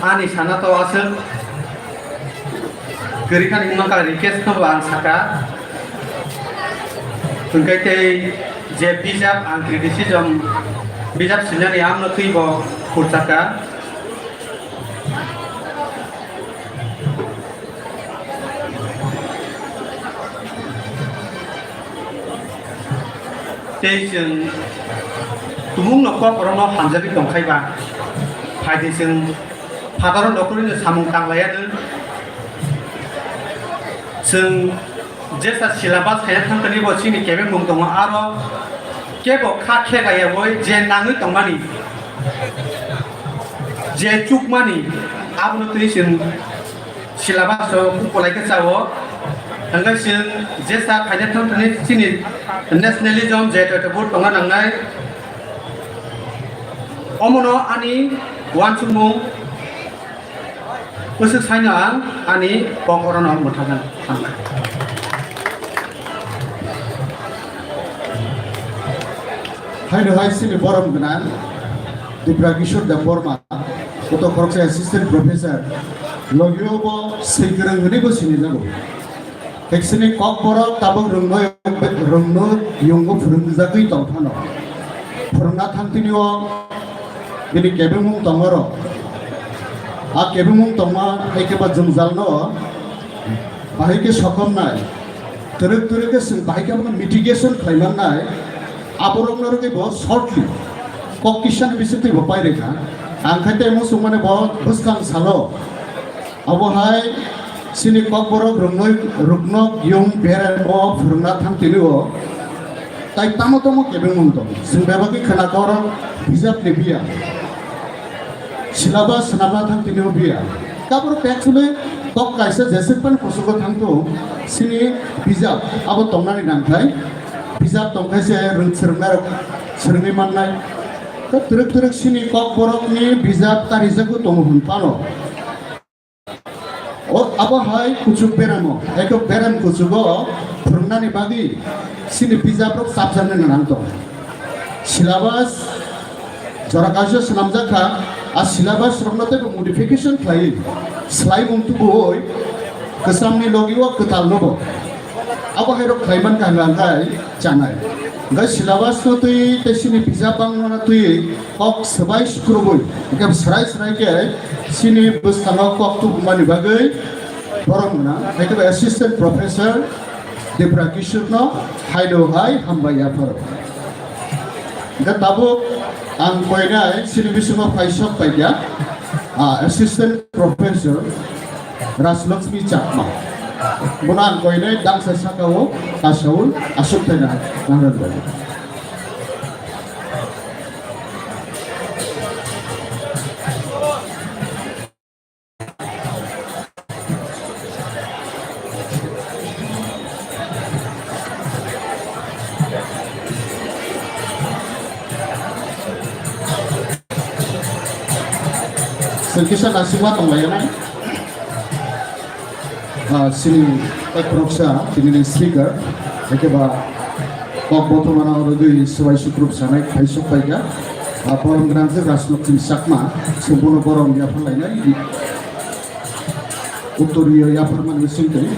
Ani sana to aswk kwrwi kha, nini mangkha request khe bo ang saka. Hwnkhe tei je bijap ang criticism, bijap sinani ang no twi bo khurchaka. Tei chwng tumungno kok borokno hamjagwi tongkhai ba, phaidi chwng phataro nokhorwino samung tanglaiya nwng. Chwng jesa syllabus khaina thangkani bo chini kebengmung tongo, aro kebo kha khe kaiya bai je nangwi tongmani, je chukmani, abono twi chwng syllabus o bukolai khe chao. Hwnkhe chwng jesa khaina thang thani chini nationalism je joto bo tongna nangnai. Omono ani uansukmung bwswk saino ang ani kok orono mwthangna thangnai. Haino hai chini borom gwnang Dipra Kishore Debbarma, koto khoroksa assistant professor, logio bo swi kwrwng hwnwi bo sinijago. Kheksini kokborok tabuk rwngno, rwngno yungo phwrwngjagwi tong phano. Phwrwngna thangtini o bini kebengmung tongmaro. A kebengmung tongma hai khe ba jwngjalno bahai khe sokomnai. Twrwk twrwk khe chwng bahai khe abono mitigation khlai mannai. Aborokno rwgwi bo shortly kok kisani bisingtwi bo pai rwkha. Ang khai tei muchungmani bo bwskang salo. Abo hai chini kokborok rwngnoi ruknok yung beremo phwrwngna thang tini o. Tai tamo tamo kebengmung tong. Chwng bebagwi khwna koro bijap ni biya. Syllabus swnamna thang tini o biya. Kabur pek sule kok kaisa jesek pan kusugo thang tong. Chini bijap abo tongnani nangthai. Bijap tongkhaise rwng swrwngnairok swrwngwi mannai. Tei twrwk twrwk chini kokborokni bijap karijago tongo hwn phano. O, abo hai kuchuk beramo, eko beram kuchugo phwrwngnani bagwi chini bijaprok chapjaknai nang tong. Syllabus jora kaisa swnamjak kha, a syllabus rokno teibo modification khlaiwi swlaimung tubuwi kwchamni logi o kwtalnobo. Abo hai rok khlai mankha hwnka hwnkhe chanai. Hwnkhe syllabus no twi tei chini bijap bangmano twi kok swbai sukrubui, hwnkhe swrai swrai khe chini bwskango kok tubumani bagwi borom gwnang, hai khe assistant professor Dipra Kishore no haino hai hambai yapharo. Hwnkhe tabuk ang koinai chini bisingo phaisok paikha, ah, Assistant Professor Rajlakshmi Chakma. Bono ang koinai dangsa sakao kasaui aswk thaina nangran bai. Chwng kisa naisingma tonglainai. Ah, chini khoroksa, chini ni speaker, ekeba kok bothomano rwgwi swbai sukrub sanai phaisok paikha. Ah, borom gwnang je Rajlakshmi Chakma, chwng bono borom yapharlainai. Uttoriyo yapharmani bisingtwi.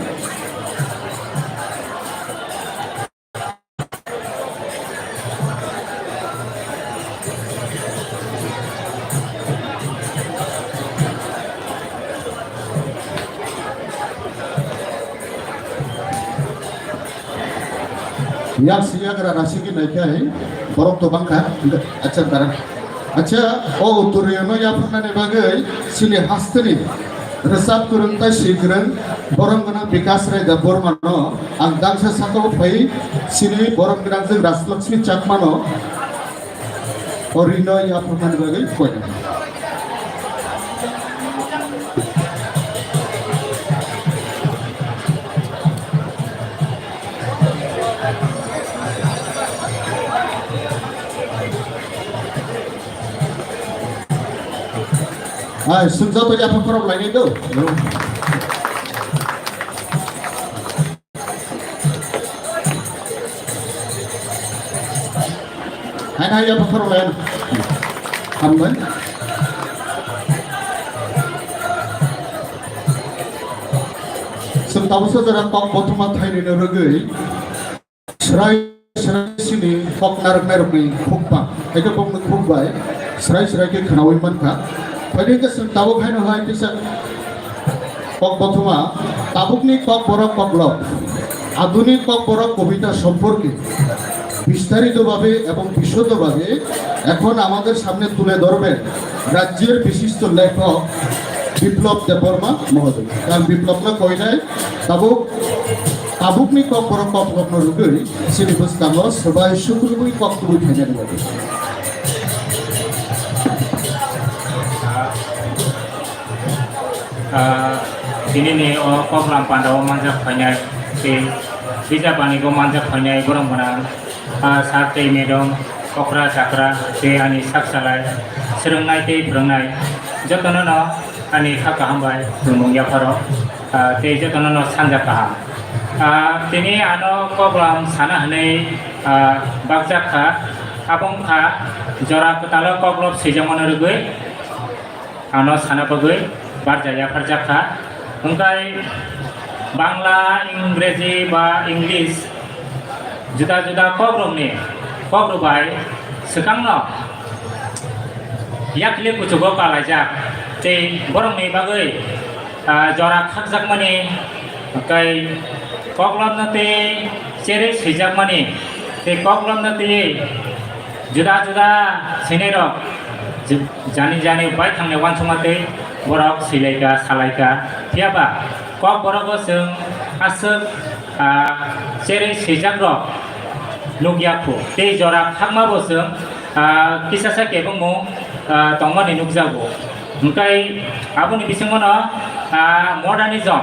Yak siya gara rasi ki nai khe borok to bangkha. Acha dara. Acha, o uttoriyono yapharnani bagwi chini hasteni rwchap kwrwng tai swi kwrwng borom gwnang Bikas Rai Debbarmano ang dangsa sakao phai chini borom gwnang jwng Rajlakshmi Chakmano o rino yapharnani bagwi koinai. Hai, sumjak to yapha khorok lainai do. Hai, hai, yapha khorok lainai. Hambai. Chwng tabuksa jora kok bothoma thainwi no rwgwi. Srai srai sini kok narwknai rokni khukba, haikhe bokni khukbai srai srai khe khwnaui mankha. Phaidi khe chwng tabuk haino hai kisa kok bothoma, tabukni kokborok koklop, আধুনিক ককবরক কবিতা সম্পর্কে বিস্তারিতভাবে এবং বিশদভাবে এখন আমাদের সামনে তুলে ধরবেন রাজ্যের বিশিষ্ট লেখক বিপ্লব দেববর্মা মহোদয়। Ang Biplobno koinai tabuk, tabukni kokborok koklopno rwgwi chini bwskango swbai sukrubwi koktubui phainani bagwi. Ah, tinini o koklam pandao manjak phainai tei bijap anigo manjak phainai borom gwnang, ah, sir tei madam, okra chakra tei ani sak salai, swrwngnai tei phwrwngnai jotono no ani kha kaham bai tongmung yapharo, ah, tei jotono no sanja kaham. Ah, tini ano koklam sana hwnwi, ah, bakjak kha, abo wngkha jora kwtalo koklop swijakmano rwgwi. Ano sana bagwi barja yapharjak kha. Hwnkhe Bangla, Ingreji ba English juda juda kokrokni kokrok bai swkangno yakli kuchugo kalaijak tei borokni bagwi, ah, jora khakjakmani tei koklopno tei cherwi swijakmani tei koklopno tei juda juda swinairok ju-, jani jani bai thangni uansukma tei borok swilaika, salaika. Phiya ba kok borogo chwng aswk, ah, cherwi swijakrok nukya khu tei jora khakmabo chwng, ah, kisasa kebengmung, ah, tongmani nukjago. Hwnkhe aboni bisingono, ah, modernism,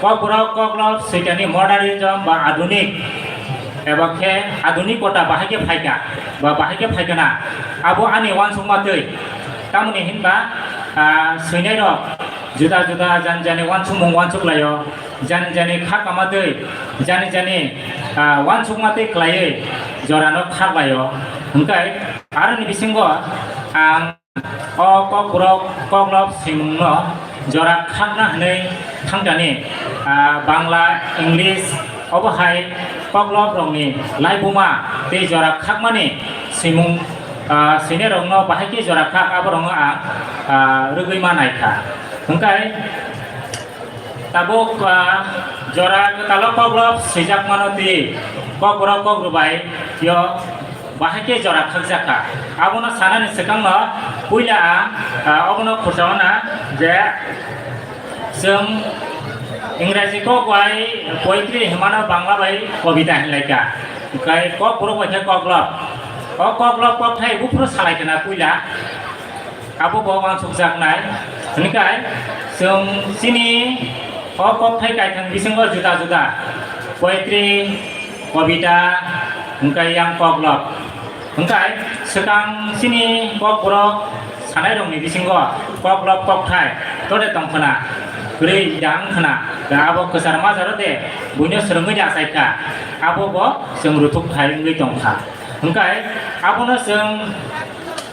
kokborok koklop swikani modernism ba adunik, eba khe adunikota bahai khe phaikha ba bahai khe phaikha na, abo ani uansukma twi. Tamoni hinba, ah, swinairok juda juda jani jani uansukmung uansuk laio, jani jani kha kama twi, jani jani, ah, uansukma twi khlaiwi jorano khak laio. Hwnkhe aroni bisingo ang o kokborok koklop swimungno jora khakna hwnwi thangkani, ah, Bangla, English, obo hai kokloprokni laibuma tei jora khakmani swimung, ah, swinairokno bahai khe jora khak aborokno ang, ah, rwgwi ma naikha. Hwnkhe tabuk, ah, jora kwtalo koklop swijakmano twi kokborok kokrok bai yo bahai khe jora khakjak kha. Abono sanani swkangno puila ang, ah, obono khursa hana je chwng Ingraji kok bai poetry hinmano Bangla bai kobita hinlai kha. Hwnkhe kokborok bai khe koklop. O koklop kokthai buphuru salai khna puila. Abo bo uansukjaknai. Hwnkhe chwng chini o kokthai kaithang bisingo juda juda poetry, kobita, hwnkhe yang koklop. Hwnkhe swkang chini kokborok sanairokni bisingo koklop kokthai tode tong khna, kwrwi da wng khna, da abo kwchar majaro de buino swrwngwi de achai kha, abo bo chwng ruthuk thai wngwi tong kha. Hwnkhe abono chwng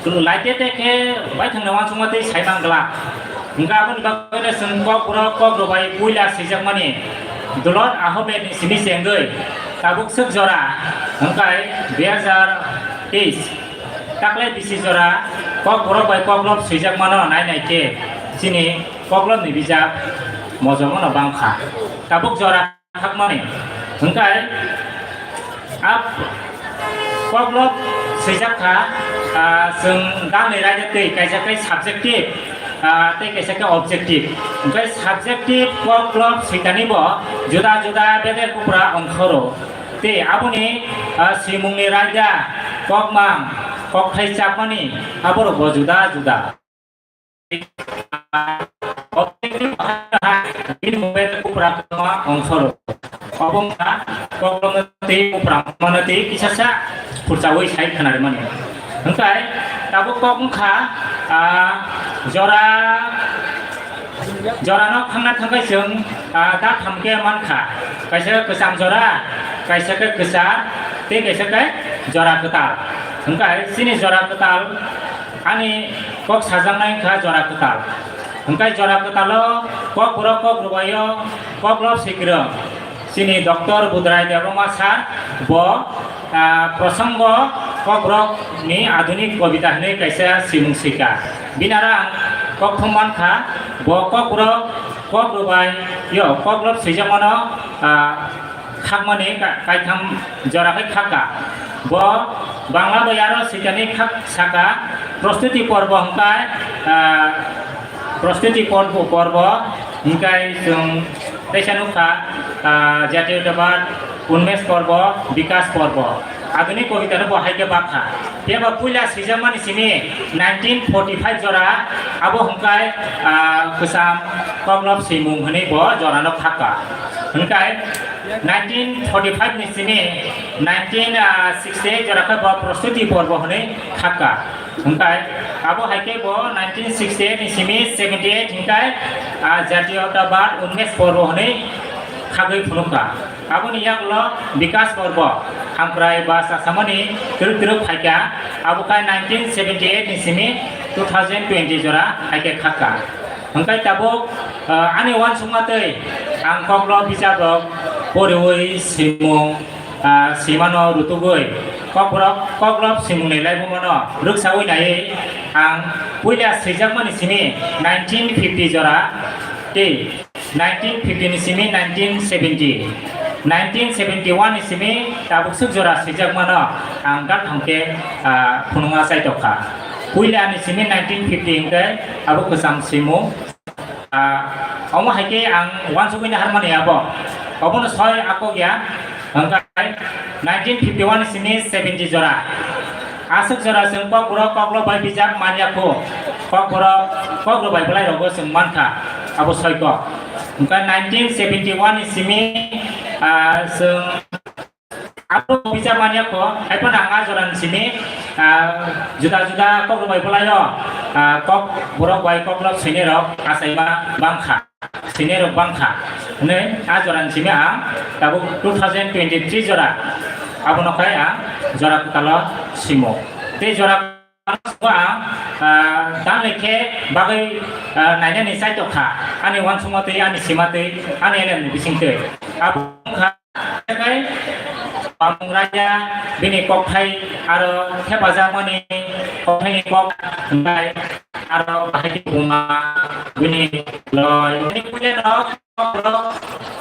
Laite te khe baithangni uansukma tei saimang glak. Hwnkhe aboni bagwino chwng kokborok kokrwbai puila swijakmani Dulot Ahmed ni simi chengwi tabuk swk jora hwnkhe dui hazar teis taklai bisi jora kokborok bai koklop swijakmano nai nai khe chini koklopni bijap mojomano bangkha. Tabuk jora thakmani. Hwnkhe a koklop swijak kha, ah, chwng gangni raida twi kaisa khe subjective, ah, tei kaisa khe objective. Hwnkhe subjective koklop switani bo juda juda bedek bupra ongkhoro. Tei aboni, ah, swimungni raida, kokmang, kokthai chapmani aborok bo juda juda. Bini mobile kupra kwbangma ongkhoro. Obo wngkha kokrokno tei kupra mano tei kisasa khurchaui sai khwnarwmani. Hwnkhe tabuk kok wngkha, ah, jora, jorano khangna thangkhe chwng, ah, da thamkhe mankha. Kaisa kwcham jora, kaisa khe kwchar, tei kaisa khe jora kwtal. Hwnkhe chini jora kwtal Ani kok sajaknai wngkha jora kwtal. Hwnkhe jora kwtalo kokborok kokrwbaio koklop swikwrwng. Chini Doctor Budrai Debbarma sir bo, ah, Prosongo kokborokni adunik kobita hwnwi kaisa swimung swika. Bini aro ang kokthum mankha, bo kokborok kokrwbaio koklop swijakmano, ah, khakmani ka-, kaitham jora khe khakha. Bo Bangla bai aro swikani khak saka, prostuti porbo hwnkhe, ah, prostuti porbo, porbo hwnkhe chwng teisa nukha, ah, Jatiyotabad, Unmesh porbo, Bikas porbo. Aduni kobitano bo hai khe bakha. Phiya ba puila swijakmani simi nineteen forty-five jora, abo hwnkhe, ah, kwcham koklop swimung hwnwi bo jorano khakha. Hwnkhe nineteen forty-five ni simi nineteen sixty-eight jora khe bo Prostuti porbo hwnwi khakha. Hwnkhe abo hai khe bo nineteen sixty-eight ni simi seventy-eight hwnkhe, ah, Jatiyotabad Unmesh porbo hwnwi khagwi phunukha. Aboni yagulo Bikas porbo, hamkrai ba chasamani twrwk twrwk phaikha, abo khai nineteen seventy-eight ni simi two thousand twenty jora hai khe khakha. Hwnkhe tabuk, ah, ani uansukma twi ang koklo bijakrok poriwi swimung, ah, swimano rutugwi kokborok koklop swimungni laibumano rwksaui naiwi ang puila swijakmani simi nineteen fifty jora tei nineteen fifty ni simi nineteen seventy, nineteen seventy-one ni simi tabuk swk jora swijakmano ang gatham khe, ah, phunukna chaitokha. Puila ni simi nineteen fifty hwnkhe abo kwcham swimung. Ah, omo hai khe ang uansugwi naharmani abo. Obono soi akok ya, hwnkhe nineteen fifty-one ni simi seventy jora. Aswk jora chwng kokborok koklo bai bijak manya kho. Kokborok koklo bai bwlai rogo chwng mankha. Abo soi kok. Hwnkhe nineteen seventy-one ni simi, ah, chwng abo bijak manya kho. Haiphano ang a jora ni simi, ah, juda juda koklo bai bwlaio, ah, kokborok bai koklo swinai rok achaima bangkha. Swinai rok bangkha hwnwi a jora ni simi ang tabuk two thousand twenty-three jora, abono khai ang jora kwtalo simo. Tei jora ang, ah, tamni khe bagwi, ah, nainani chaitokha ani uansukma twi, ani sima twi, ani elem ni bising twi. Abo wngkha Tei Bamung Raja bini kokthai aro thepajakmani kokthaini kok hwnkhai aro bahai khe buma bini loi. Bini puila no koklo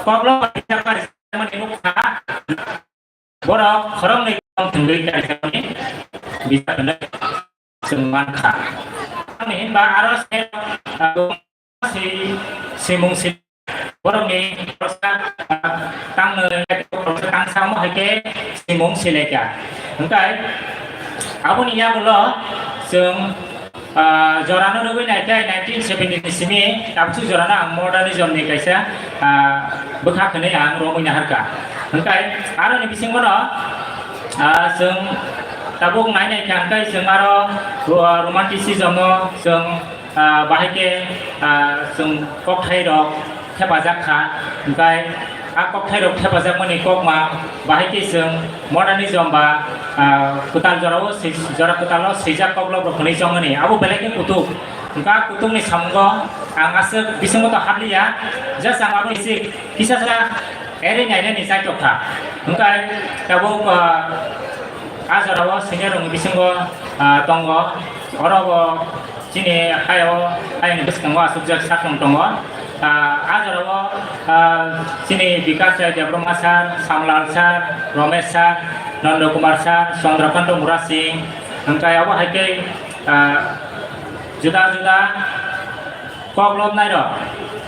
koklo kaijakmani nukha. Borok khoroknwi kong thwngwi kaijakmani bijak hinwi chwng mankha. Tamni hinba aro se, ah, si, simung si, borokni, ah, tangno, tangsa omo hai khe simung silaikha. Hwnkhe aboni yagulo chwng, ah, jorano nugwi naikhe nineteen seventy ni simi tabuk jorano ang modernism ni kaisa, ah, bwkha khwnwi ang romwi naharkha. Hwnkhe aroni bisingono, ah, chwng tabuk nai naikha hwnkhe chwng aro ro-, romanticism no chwng, ah, bahai khe, ah, chwng kokthai rok thepajak kha, hwnkhe a kokthai rok thepajakmani kokma bahai khe chwng modernism ba, ah, kwtal jorao swi-, jora kwtalo swijak koklop rok hwnwi chongmani abo belai khe kutuk. Hwnkhe a kutukni samungo ang aswk bisingo to habliya, just ang abo kisa sa eri nainani chaitok kha. Hwnkhe tabuk, ah, a jorao senior rokni bisingo, ah, tongo, oro bo chini hayao, hayani bwskango achukjak sakong tongo. Ah, a jorao, ah, chini Bikas Rai Debbarma sir, Samlal sir, Romesh sir, Nando Kumar sir, Chandrakanta Murasing, hwnkhe abo hai khe, ah, juda juda kok lobnairok,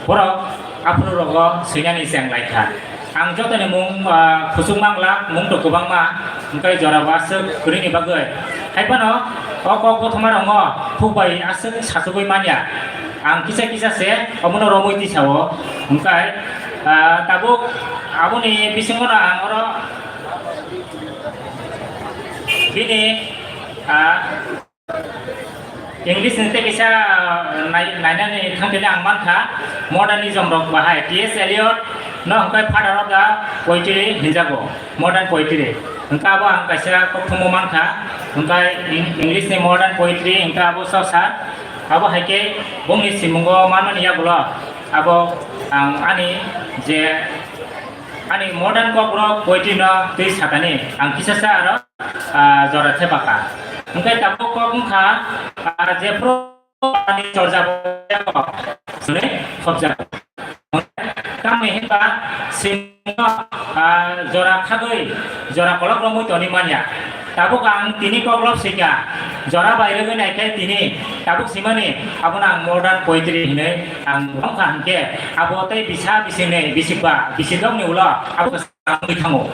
borok aphuru rogo swinani cheng lai kha. Ang jotoni mung, ah, khusuk manglak, mung to kwbangma, hwnkhe jora bo aswk kwrwini bagwi. Hai phano o kok bothoma rokno khuk bai aswk sachugwi manya. Ang kisa kisa se omono romwi tisao. Hwnkhe, ah, tabuk aboni bisingono ang oro bini, ah, English ni tei kisa, ah, nai-, nainani thangtini ang mankha, modernism rok bahai. T S Eliot no hwnkhe father of the poetry hinjago, modern poetry. Hwnkhe abo ang kaisa kokthumo mankha, hwnkhe Eng-, English ni modern poetry hwnkhe abo sosa. Abo hai khe bongni simungo manmani yagulo abo ang ani je ani modern kokrok poetry no twi sakani ang kisa sa aro, ah, jora thepakha. Hwnkhe tabuk kok wngkha, ah, jephru ani chorja hwnwi khopjak. Tamni hinba simo, ah, jora khagwi jora kolok romwi toni manya. Tabuk ang tini koklop sika, jora bai rwgwi naikhe tini tabuk simani abono ang modern poetry hinwi ang wngkha hwnkhe abo tei bisa bisingni bisikba bisidokni ulo abo wngwi thango.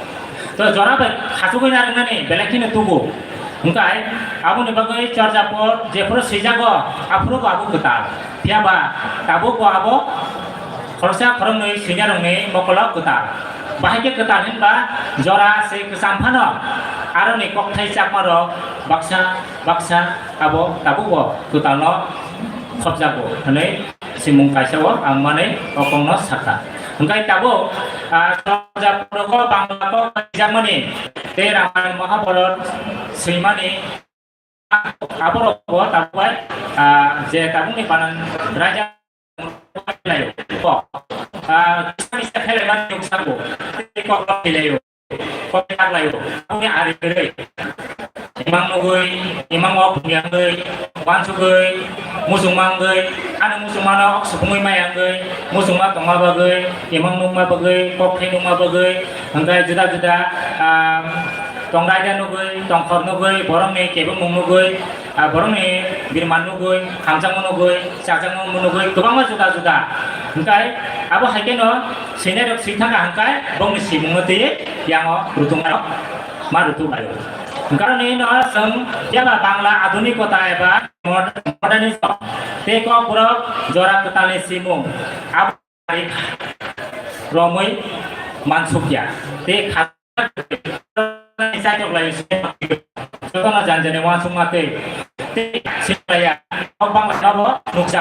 To jora bai khachugwi narwknani belai kheno tubu. Hwnkhe aboni bagwi chorjapor jephuru swijago aphuru bo abo kwtal. Phiya ba tabuk bo abo khoroksa khoroknwi swinarokni mokolo kwtal. Bahai khe kwtal hinba jora se kwcham phano aroni kokthai chakmarok baksa baksa abo tabuk bo kwtalno khopjago hwnwi simung kaisa o ang manwi o kokno sakha. Hwnkhe tabuk, ah, chorja poroko Bangla kok kaijakmani tei Ramayana Mahabharata swimani aborok bo tabuk bai, ah, je tabukni banan raja laio. Ah, kisa kisa khelaimani nuksago tei kokno khelaio. Kok laklaio. Aboni ari kwrwi. Imang nugwi, imang o phungyangwi, wansugwi, muchungma wngwi, ano muchungmano ok supungwi maya wngwi, muchungma tongma bagwi, imang nukma bagwi, kokthai nukma bagwi, hwnkhe juda juda, ah, tongrai da nugwi, tongkhor nugwi, borokni kebengmung nugwi, ah, borokni birman nugwi, hamjakma nugwi, chajakma nugwi, kwbangma juda juda. Hwnkhe abo hai kheno swinai rok swi thangkha hwnkhe bongni simungno twiwi yango rutung rok ma rutung laio. Hwnkhe aro nini no chwng phiya ba Bangla adunikota eba mod-, modernism tei kokborok jora kwtalni simung abo romwi mansukya tei kha-, jotono jani jani uansukma tei, tei siklaya kok bangla no bo nukjak.